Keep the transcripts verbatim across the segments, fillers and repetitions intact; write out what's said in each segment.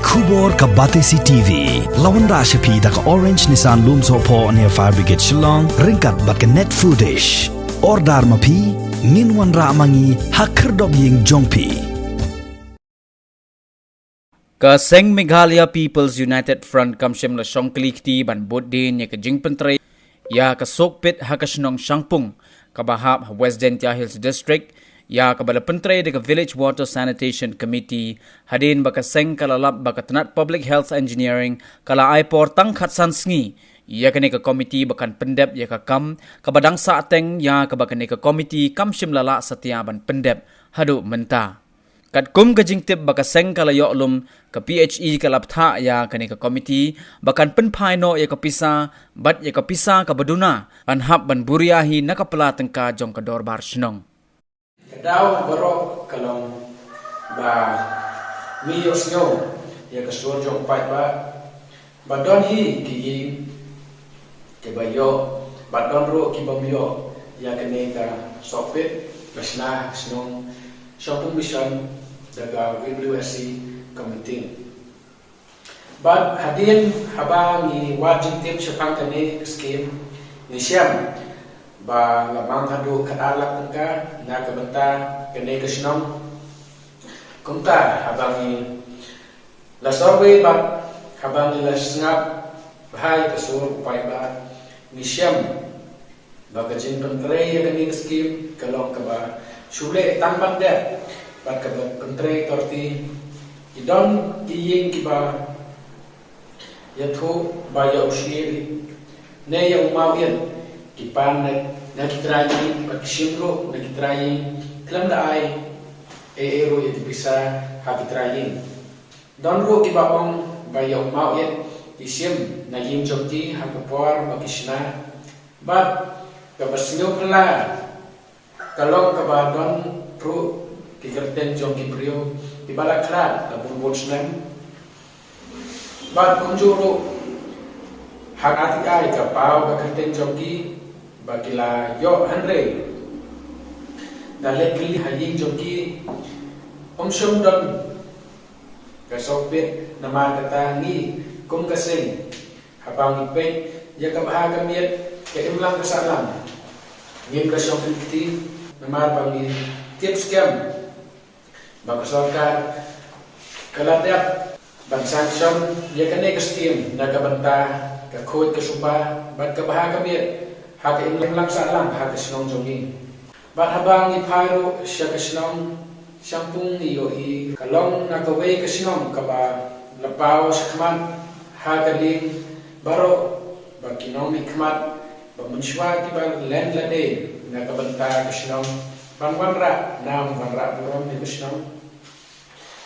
Khubor ka Batesi T V la wanrah sha phi da ka Orange Nissan Lumsohphoh near Fire Brigade Shillong, ryngkat bad ka Net Foodish. Order ma phi, ngin wanrah ma ngi ha khyrdop ïing jong phi. Ka seng Meghalaya People's United Front kam shym la shong kli kti ban bud dien ïa ka jingpyntrei ïa ka sokpit ha ka shnong Shangpung, kaba hap ha West Jaintia Hills District, ïa kaba la pyntrei da ka Village Water Sanitation Committee, hadien ba ka seng ka la lap ba ka tnat Public Health Engineering ka la ai por tang khatsan sngi ïa kane ka komiti ba kan pyndep ïa ka kam, kaba dang sahteng ïa kaba kane ka komiti kam shym la lah satia ban pyndep haduh mynta. Katkum ka jingtip ba ka seng ka la ïoh lum, ka P H E ka la bthah ïa kane ka komiti ba kan pynphai noh ïa ka pisa, bad ïa ka pisa kaba duna kan hap ban buria hi na ka pla tyngka jong ka dorbar shnong. Ka daw baroh ka long ba ngi ïohsngew ïa ka sur jong u paidbah ba don hi ki ïing kiba ïoh, bad don ruh ki bym ïoh ïa kane ka sokpit ba shna ha ka shnong Shangpung Mission da ka V W S C committee. Bad hadien haba ngi wad jingtip shaphang kane ka skim, ngi shem ba la mang haduh khatar lak tyngka na ka bynta kane ka shnong. Kumta haba ngi la survey bad haba ngi la sngap bha ïa ka sur u paidbah, ngi shem ba ka jingpyntrei ïa kane ka skim ka long kaba shu leh tang ban dep, bad kaba pyntrei torti. Ki don ki ïing kiba ïathuh ba ïa u Shiri ne ïa u Mawian ki pan na, na ki trai ïing, bad ki shim ruh na ki trai ïing khlem da ai ei ei ruh ïa ki pisa ha ki trai ïing. Don ruh kiba ong ba ïa u Mawian ki shim na ïing jong ki ha ka por ba ki shna. Bad kaba sngewphylla ka long kaba don ruh ki kyrteng jong ki briew kiba la khlad la bun bun snem. Bad kumjuh ruh ha ka R T I ka paw ka kyrteng jong ki ba ki la ïoh, hynrei da leit kylli ha ïing jong ki, ym shym don ka sokpit. Namar kata ngi kum ka seng, haba ngi peit ïa ka bha ka miat, ka imlang ka sahlang, ngim da shong kti, namar ba ngi tip skhem ba ka sorkar ka la dep ban sanction ïa kane ka skim na ka bynta ka khuid ka suba bad ka bha ka miat ha ka imlang sahlang ha ka shnong jong ngi. Bad haba ngi phai ruh sha ka shnong Shangpung, ngi ïohi ka long na kawei ka shnong kaba la paw shakhmat ha ka liang baroh ba ki nongmihkhmat ba mynshuwa kiba len lade na ka bynta ka shnong ban wanrah nam wanrah burom ïa ka shnong.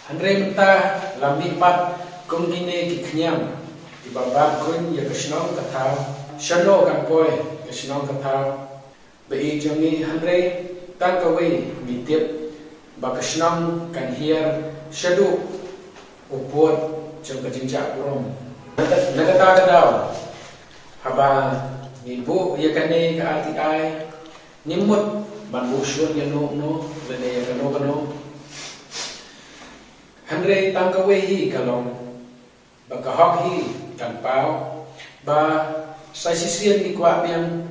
Hynrei mynta la mih pat kum kine ki khñiang kiba bat khuid ïa ka shnong ka thaw. Shano kan poi ka shnong ka thaw? Ba i jong ngi, hynrei tang kawei ngi tip ba ka shnong kan hiar shaduh u pud jong ka jingjah burom. Na kata ka daw, haba ngi buh ïa kane ka R T I, ngim mut ban buh shun ïa no no lane ïa kano kano. Hynrei tang kawei hi ka long ba ka hok hi kan paw ba sa shisien ngi kwah biang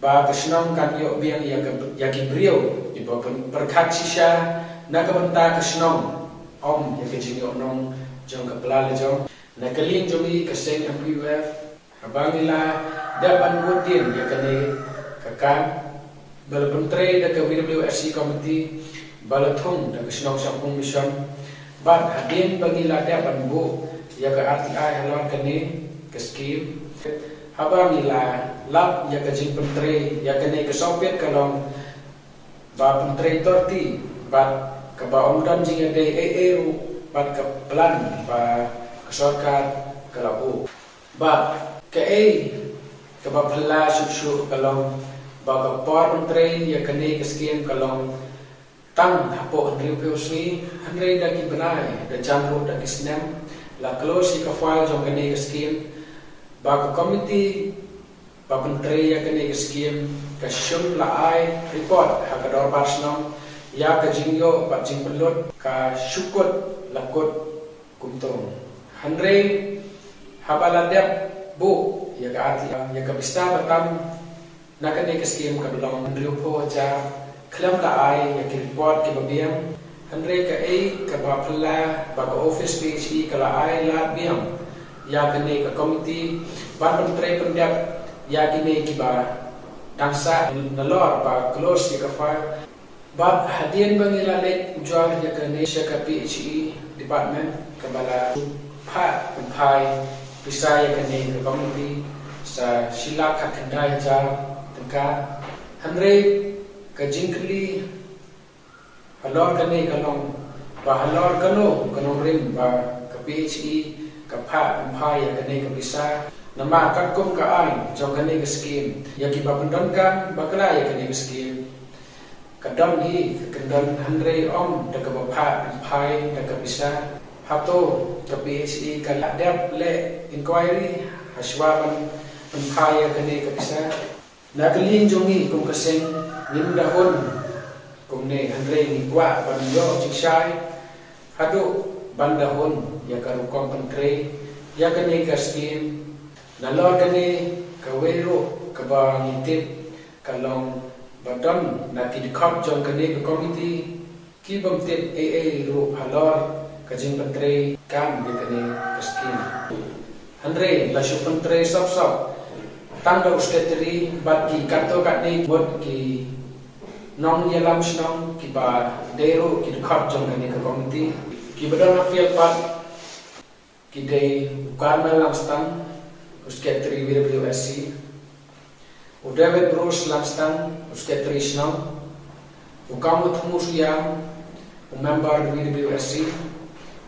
ba ka shnong kan ïoh biang ïa ka, ïa ki briew kiba pyn-, pyrkhat shisha na ka bynta ka shnong, ym ïa ka jingïohnong jong ka pla la jong. Na ka liang jong ngi ka seng M P U F, haba ngi la dep ban bud dien ïa kane ka kam ba la pyntrei da ka V W S C committee ba la thung da ka shnong Shangpung Mission, bad hadien ba ngi la dep ban buh ïa ka R T I halor kane ka skim, haba ngi la lap ïa ka jingpyntrei ïa kane ka sokpit ka long ba pyntrei torti bad kaba ym don jingïadei ei ei ruh bad ka plan ba ka sorkar ka la buh. Bad kaei kaba phylla shuh shuh ka long ba ka por pyntrei ïa kane ka skim ka long tang hapoh hynriewphew sngi, hynrei da ki bnai, da jan ruh da ki snem, la close ïa ka file jong kane ka skim, ba ka komiti ba pyntrei ïa kane ka skim ka shym la ai report ha ka dorbar shnong ïa ka jingïoh bad jingpynlut, ka shu kut la kut kumto. Hynrei haba la dep buh ïa ka R T I, ïa ka pisa ba tam na kane ka skim ka ba long hynriewphew hajar, khlem la ai ïa ki report ki ba biang. Hynrei kaei ka ba phylla ba ka office P H E ka la ai lad biang ïa kane ka komiti ban pyntrei pyndep ïa kine ki ba dang sah, nalor ba close ïa ka file. Bad hadien ba ngi la leit ujor ïa kane sha ka P H E department, ka ba la phah pynphai pisa ïa kane ka komiti sa shi lak khatkhyndai hajar tyngka. Hynrei ka jingkylli halor kane ka long ba halor kano ka nongrim ba ka P H E ka phah pynphai ïa kane ka pisa. Namar katkum ka aiñ jong kane ka skim, ïa ki ba pyndonkam bakla ïa kane ka skim ka don hi ka kyndon, hynrei ym da ka ba phah pynphai da ka pisa. Hato ka P H E ka la dep leh inquiry hashwa ban pynphai ïa kane ka pisa? Na ka liang jong ngi kum ka seng, ngim da hun kumne, hynrei ngi kwah ban ïoh jingshai haduh ban da hun ïa ka rukom pyntrei ïa kane ka skim. Nalor kane, kawei ruh ka ba ngi tip ka long ba don na ki dkhot jong kane ka komiti ki bym tip ei ei ruh halor ka jingpyntrei kam ïa kane ka skim. Hynrei la shu pyntrei sop sop tang da u sekretari bad ki katto katne ngut ki nongïalam shnong ki ba dei ruh ki dkhot jong kane ka komiti. Ki ba don ha field pat ki dei u Carmel Langstang, u sekretari W W S C, u David Bruce Langstang, u sekretari shnong, u Kamutmu Suiam, u member W W S C,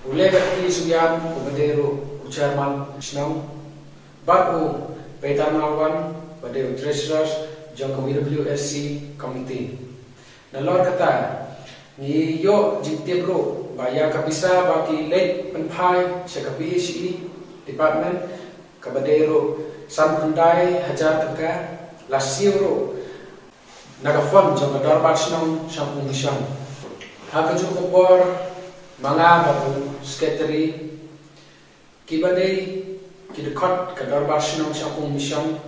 u Lebert P Suiam, u ba dei ruh u chairman shnong, bad u Peter Malwan, ba dei u treasurer jong ka W W S C committee. Nalor kata, ngi ïoh jingtip ruh ba ïa ka pisa ba ki leit pynphai sha ka P H E department, ka ba dei ruh san khyndai hajar tyngka, la siew ruh na ka fund jong ka Dorbar Shnong Shangpung Mission. Ha ka juh ka por, ma nga bad u sekretari, ki ba dei ki dkhot ka Dorbar Shnong Shangpung Mission,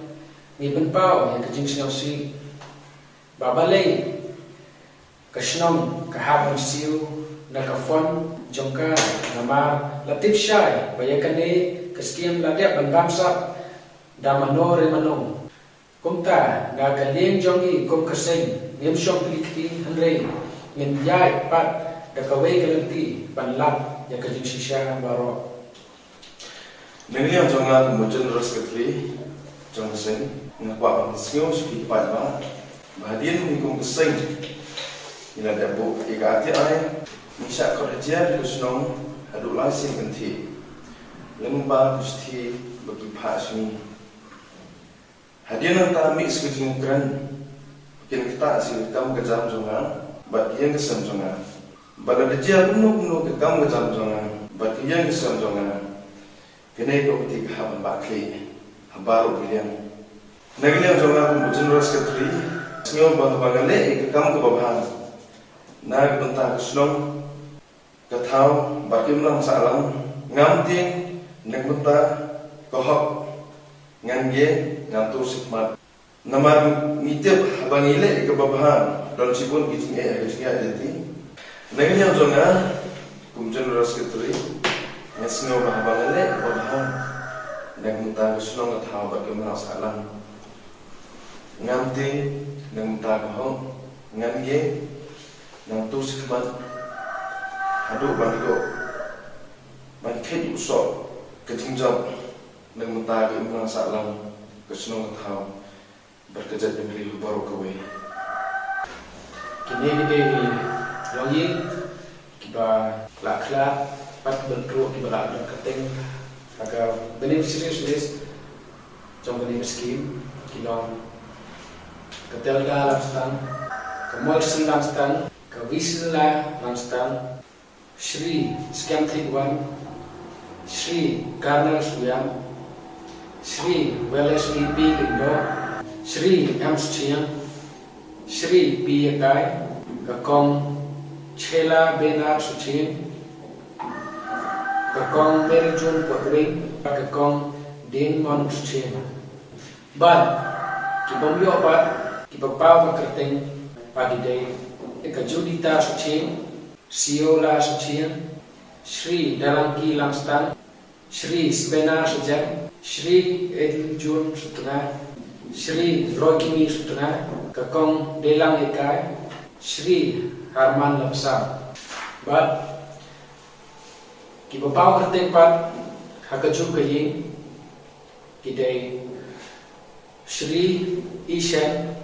ngi pynpaw ïa ka jingsngewsih ba balei ka shnong ka hap ban siew na ka fund jong ka, namar la tip shai ba ïa kane ka skim la dep ban bamsap da mano re mano. Kumta na ka liang jong ngi kum ka seng, ngim shong pynlikti, hynrei ngin ïaid pat da kawei ka lynti ban lap ïa ka jingshisha baroh. Na ka liang jong nga kum u General Secretary jong ka seng, nga kwah ban pynsngew sha phi paidbah ba hadien ngi kum ka seng ngi la dep buh ïa ka R T I, ngi shah khot hajar ïa ka shnong haduh lai sien kynthih, lyngba ki shithi ba ki phah sha ngi. Hadien nangta mih sa ka jingkren, phin ktah sa ka kam ka jam jong nga bad ka ïing ka sem jong nga. Bad lada jia kumno kumno ka kam ka jam jong nga bad ka ïing ka sem jong nga, kane ka komiti ka hap ban bah khlieh ha baroh ki liang. Na ka liang jong nga kum u General Secretary, sngew ba haba nga leh ïa ka kam kaba bha na ka bynta ka shnong, ka thaw bad ka imlang sahlang, ngam tieng na ka bynta ka hok, ngan ïeng, ngan tur shakhmat. Namar ngi tip haba ngi leh kaba bha, don shibun ki jingeh ha ka jingïaid lynti. Na ka liang jong nga kum General Secretary, nga sngew ba haba nga leh kaba bha na ka bynta ka shnong, ka thaw bad ka imlang sahlang, ngam tieng na ka bynta ka hok, ngan ïeng, ngan tur shakhmat haduh ban ïoh, ban kheit u soh ka jingjop na ka bynta ka imlang sahlang, ka shnong, ka thaw bad ka jaitbynriew baroh kawei. Kine ki dei ki longïing kiba la khlad bad kiba la don kyrteng ha ka beneficiaries list jong kane ka skim, ki long ka Telda Langstang, ka Molsi Langstang, ka Wisila Langstang, Shri Skhem Thik Wan, Shri Karnal Suyam, Shri Wellesley P Lyngdoh, Shri M Suchiang, Shri P Yakai, ka Kong Chela Bernard Suchiang, ka kong Mary June Potwing, ka kong Ding Mon Suchiang. Bad ki bym ïoh pat, ki ba paw ka kyrteng pat ki dei ka Judita Suchiang, Siola Suchiang, Shri Dalangki Langstan, Shri Spena Sajan, Shri Edwin Jun Sutnga, Shri Roikimi Sutnga, ka kong Delang Ikai, Shri Harman Lapsang. Bad ki ba paw kyrteng pat ha ka ju ka ïing ki dei Shri Ishan,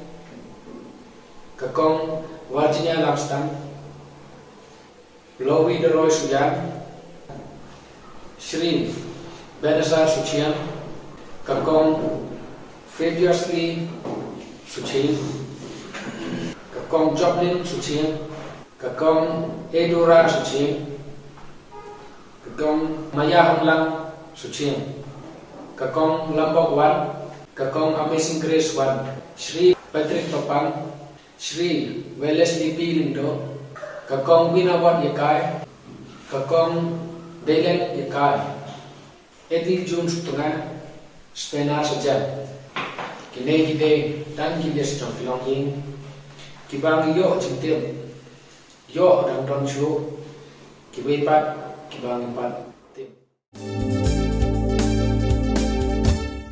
ka kong Virginia Langstan, Lowi Deroy Sujan, Shri Benazar Suchian, ka kong Fabius Lee Suchian, ka kong Joplin Suchian, ka kong Edura Suchian, ka kong Maya Honglang Suchian, ka kong Lambok Wan, ka kong Amazing Grace Wan, Shri Patrick Papang, Shri Weles Lipi Lindo, ka kong Winawat Yakai, ka kong Delen Yakai, Edil Jun Sutnga, Spena Sajan. Kine ki dei tang ki list jong ki longïing ki ba ngi ïoh jingtip, ïoh dang don shuh, ki wei pat ki ba ngi pat